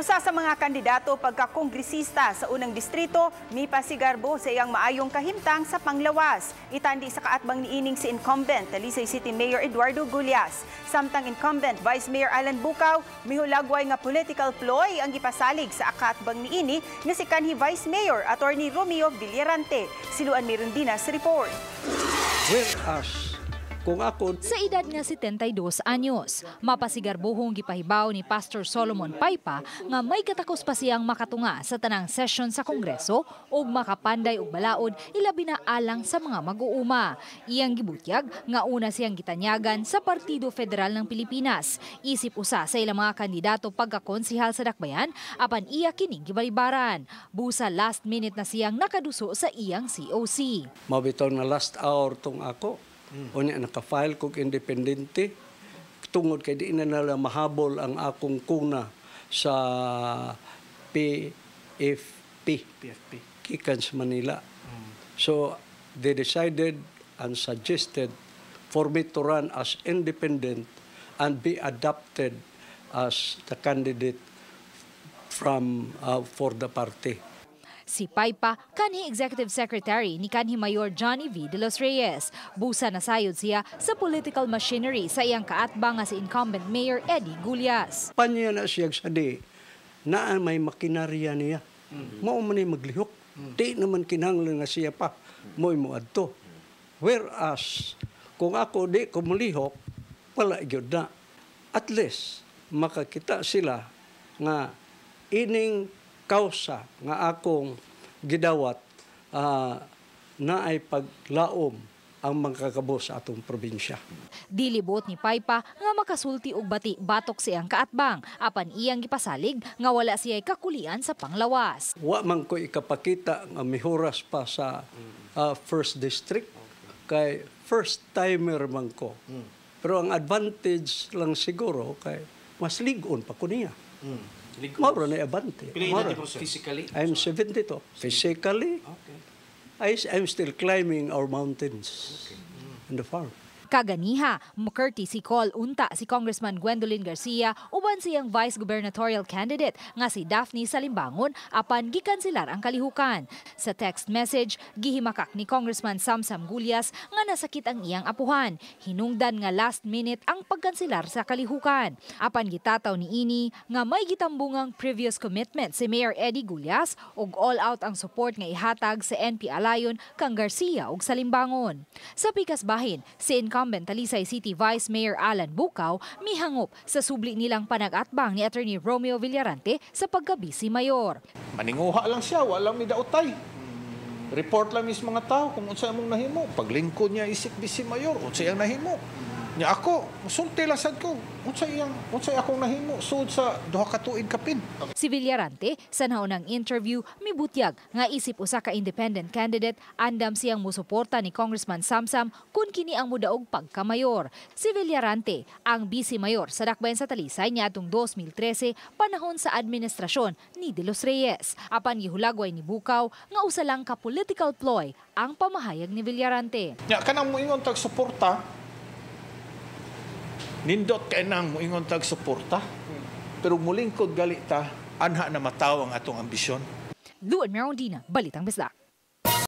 Usa sa mga kandidato pagkakongresista sa unang distrito, mipasigarbo sa iyang maayong kahimtang sa panglawas. Itandi sa kaatbang niining si incumbent Talisay City Mayor Eduardo Gullas. Samtang incumbent Vice Mayor Alan Bucaw, mihulagway nga political ploy ang gipasalig sa kaatbang niini nga si kanhi Vice Mayor Attorney Romeo Villarante. Si Luan Mirundina sa report. Whereas, kung ako Sa edad nga 72 anyos, mapasigarbohong gipahibaw ni Pastor Solomon Paypa nga may katakos pa siyang makatunga sa tanang session sa Kongreso ug makapanday og balaod, ilabi na alang sa mga mag-uuma. Iyang gibutyag nga una siyang gitanyagan sa Partido Federal ng Pilipinas isip usa sa ilang mga kandidato pagkakonsihal sa Dakbayan, apan iya kining gibalibaran. Busa last minute na siyang nakaduso sa iyang COC. Mao bitaw na last hour tong ako. Unya naka-file kog independente tungod kay di na nila mahabol ang akong kuna sa PFP. PFP. Gikan sa Manila. So they decided and suggested for me to run as independent and be adopted as the candidate from for the party. Si Paypa, kanhi Executive Secretary ni kanhi Mayor Johnny V. De Los Reyes. Busa nasayod siya sa political machinery sa iyang kaatbang nga si incumbent Mayor Eddie Gullas. Panya na siya sa di, naa may makinarya niya. Mao man ni maglihok. Di naman kinahanglan nga siya pa mo'y moadto. Whereas, kung ako di ko mulihok, wala gyud na. At least, makakita sila nga ining kausa nga akong gidawat naay paglaom ang mangkakabos sa atong probinsya. Dilibot ni Paypa nga makasulti og bati batok siyang kaatbang, apan iyang gipasalig nga wala siya'y kakulian sa panglawas. Wa man ko ikapakita nga mihuras pa sa first district kay first timer man ko. Pero ang advantage lang siguro kay mas lig-on pa ko niya. Mao ra na abante. Pila Mao ra. edad mo, sir? Physically? I'm 72. Physically, I'm still climbing our mountains in the farm. Kaganiha, mo-courtesy call unta si Congressman Gwendolyn Garcia uban siyang vice gubernatorial candidate nga si Daphne Salimbangon, apan gikanselar ang kalihukan. Sa text message, gihimakak ni Congressman Samsam Gullas nga nasakit ang iyang apuhan. Hinungdan nga last minute ang pagkanselar sa kalihukan. Apan gitataw ni ini nga may gitambungang previous commitment si Mayor Eddie Gullas ug all out ang support nga ihatag sa NP Alayon kang Garcia ug Salimbangon. Sa pikas bahin, si incumbent Talisay City Vice Mayor Alan Bucaw mihangop sa subli nilang panag-atbang ni Attorney Romeo Villarante sa pagka-vice mayor. Maninguha lang siya, walang midaotay. Report lang mis mga tao kung unsa among nahimo. Paglingkod niya isip vice mayor, unsa iyang nahimo. Nya ako, musulti lang sad ko. Unsa akong nahimo sud sa 2 ka tuig kapin. Si Villarante, sa naunang interview, mibutyag nga isip usa ka independent candidate, andam siyang musuporta ni Congressman Samsam kung kini ang mudaog pagkamayor. Si Villarante, ang vice mayor sa Dakbayan sa Talisay niadtong 2013, panahon sa administrasyon ni De Los Reyes. Apan gihulagway ni Bucaw nga usa lang ka political ploy ang pamahayag ni Villarante. Nya kanang moingon tag suporta, nindot kay nang moingon tag suporta. Pero mulingkod gali ta, anha na mataw ang atong ambisyon. Luan Merondina, Balitang Bisdak.